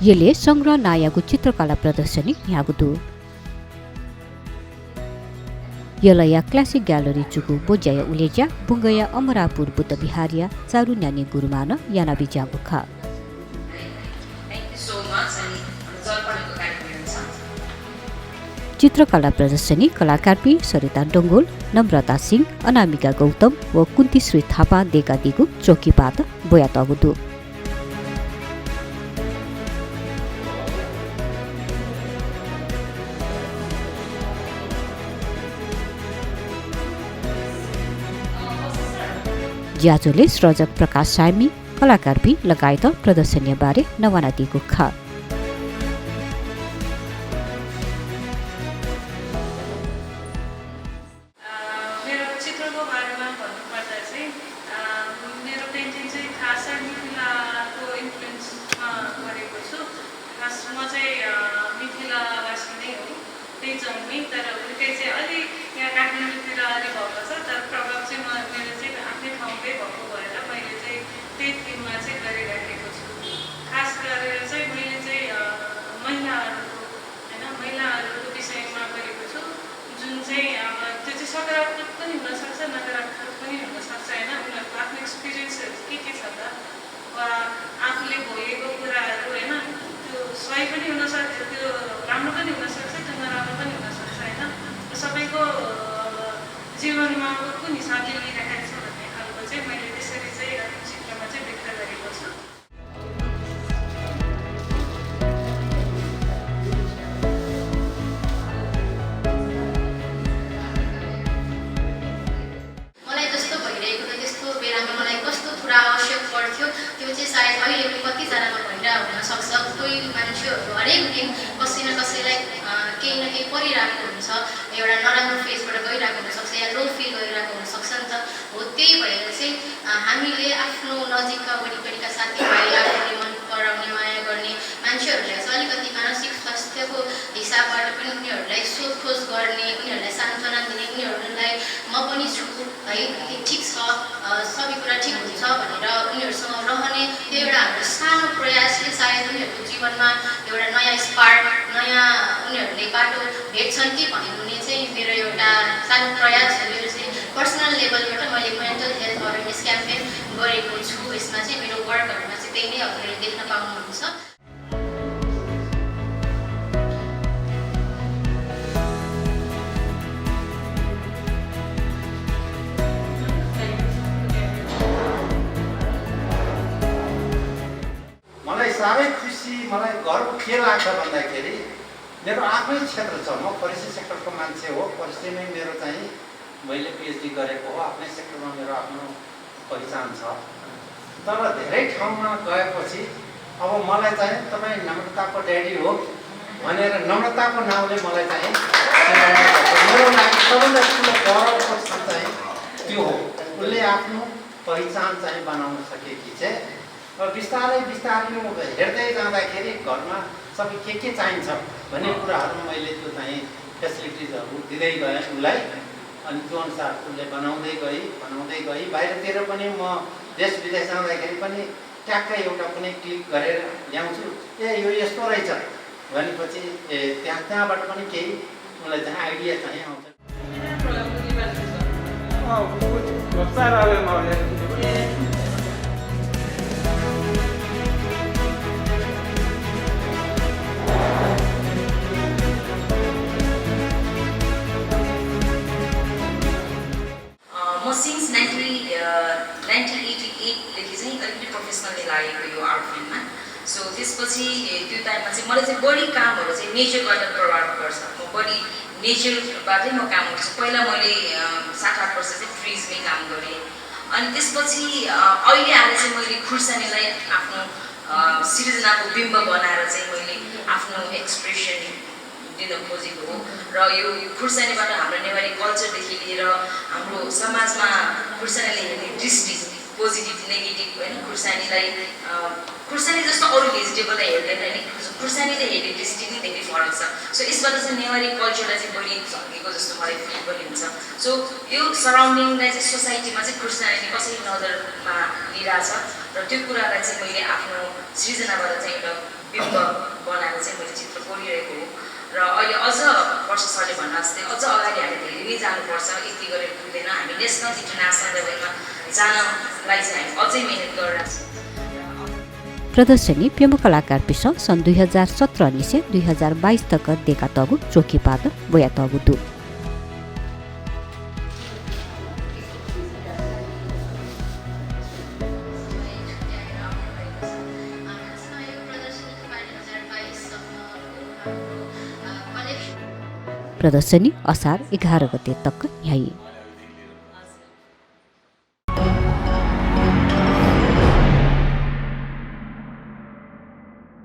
यसले संग्रह नायागु चित्रकला प्रदर्शनी यागुदु यलया क्लासिक ग्यालरी चुकु बोज्याया उलेज्या बुंगया अमरापुर बुद्ध विहारिया चारु न्यानी गुरुमान याना बिजागुखा चित्रकला प्रदर्शनी कलाकार सरिता डोंगोल, नम्रता सिंह, अनामिका गौतम व कुन्ती श्री थापा देकादिगु चौकीपात बोयातगुदु ज्याजोले सृजक प्रकाश सामी कलाकार लगायत प्रदर्शनी बारे नवाना दिगु खा सकारात्मक पनि हुन सक्छ नकारात्मक पनि हुन सक्छ हैन उनीहरुको आफ्नो एक्सपिरियन्सहरु के छ त वा आफूले भोगेको कुराहरु हैन त्यो सही पनि हुन सक्छ त्यो राम्रो पनि हुन सक्छ त्यो नराम्रो पनि हुन सक्छ हैन सबैको जीवनमा कुन हिसाबले लिइराखेको छ भन्ने खालको चाहिँ मैले त्यसरी चाहिँ चित्रमा चाहिँ व्यक्त गरेको छु हरेक दिन कसै न कसैलाई केही न केही परिरहेको हुन्छ एउटा नराम्रो फेजबाट गइरहेको हुनसक्छ या लो फिल गरिरहेको हुनसक्छ नि त हो त्यही भएर चाहिँ हामीले आफ्नो नजिकका वरिपरिका साथीभाइ आफूले मन पराउने माया गर्ने मान्छेहरूलाई चाहिँ अलिकति मानसिक स्वास्थ्यको हिसाबबाट पनि उनीहरूलाई सोधखोज गर्ने उनीहरूलाई सान्त्वना दिने उनीहरूलाई म पनि छु है ठिक छ सबै कुरा ठिक हुन्छ भनेर उनीहरूसँग रहने त्यो एउटा हाम्रो सानो प्रयासले सायद उनीहरूको जीवनमा एउटा नयाँ स्पार्क नयाँ उनीहरूले बाटो भेट्छन् कि भन्ने चाहिँ मेरो एउटा सानो प्रयास हो यो चाहिँ पर्सनल लेभलबाट मैले मेन्टल हेल्थ अवेरनेस क्याम्पेन गरेको छु यसमा चाहिँ मेरो वर्कहरूमा चाहिँ त्यही नै हजुरले देख्न पाउनुहुन्छ साह्रै खुसी मलाई गर्व के लाग्छ भन्दाखेरि मेरो आफ्नै क्षेत्र छ म फरेस्ट्री सेक्टरको मान्छे हो फरेस्ट्रीमै मेरो चाहिँ मैले पिएचडी गरेको हो आफ्नै सेक्टरमा मेरो आफ्नो पहिचान छ तर धेरै ठाउँमा गएपछि अब मलाई चाहिँ तपाईँ नम्रताको ड्याडी हो भनेर नम्रताको नाउँले मलाई चाहिँ मेरो लागि सबैभन्दा ठुलो गौरवको क्षण चाहिँ त्यो हो उसले आफ्नो पहिचान चाहिँ बनाउन सकेकी चाहिँ बिस्तारै बिस्तारै हेर्दै जाँदाखेरि घरमा सबै के चाहिन्छ भन्ने कुराहरू मैले त्यो चाहिँ फेसिलिटिजहरू दिँदै गएँ उसलाई अनि त्यो अनुसार उसले बनाउँदै गई बाहिरतिर पनि म देश विदेश जाँदाखेरि पनि ट्याक्कै एउटा कुनै क्लिक गरेर ल्याउँछु ए यो यस्तो रहेछ भनेपछि त्यहाँबाट पनि केही मलाई चाहिँ आइडिया चाहिँ आउँछ सिन्स 1988देखि चाहिँ अलिकति प्रोफेसनली लागेको यो आर्ट फिल्डमा सो त्यसपछि त्यो टाइममा चाहिँ मलाई चाहिँ बढी कामहरू चाहिँ नेचरबाट प्रभाव पर्छ म बढी नेचरबाटै म काम गर्छु पहिला मैले 7-8 वर्ष चाहिँ ट्रिजमै काम गरेँ अनि त्यसपछि अहिले आएर चाहिँ मैले खुर्सानीलाई आफ्नो सिर्जनाको बिम्ब बनाएर चाहिँ मैले आफ्नो एक्सप्रेसन दिन खोजेको हो र यो खुर्सानीबाट हाम्रो नेवारी कल्चरदेखि लिएर हाम्रो समाजमा खुर्सानीले हेर्ने दृष्टि पोजिटिभ नेगेटिभ होइन खुर्सानी जस्तो अरू भेजिटेबललाई हेर्दैन नि खुर्सानीले हेर्ने दृष्टि नै धेरै फरक छ सो यसबाट चाहिँ नेवारी कल्चरलाई चाहिँ बढी झल्केको जस्तो मलाई फिल पनि हुन्छ सो यो सराउन्डिङलाई चाहिँ सोसाइटीमा चाहिँ खुर्सानीले कसरी नजरमा लिइरहेछ र त्यो कुरालाई चाहिँ मैले आफ्नो सृजनाबाट चाहिँ एउटा बिम्ब बनाएर चाहिँ मैले चित्र कोरिरहेको हो र अहिले अझ वर्ष सरले भन्नु जस्तै अझ अगाडि हामी धेरै जानुपर्छ, यति गरेर पुग्दैन, हामी नेसनल इन्टरनेसनल लेभलमा जानलाई चाहिँ हामी अझै मिहिनेत गरिरहेको छौँ। प्रदर्शनी प्रेम कलाकार पिस सन् 2017 निसे 2022 तक देखा तगु चोकीपात बोया तगु दु प्रदर्शनी असार 11 गते तक यही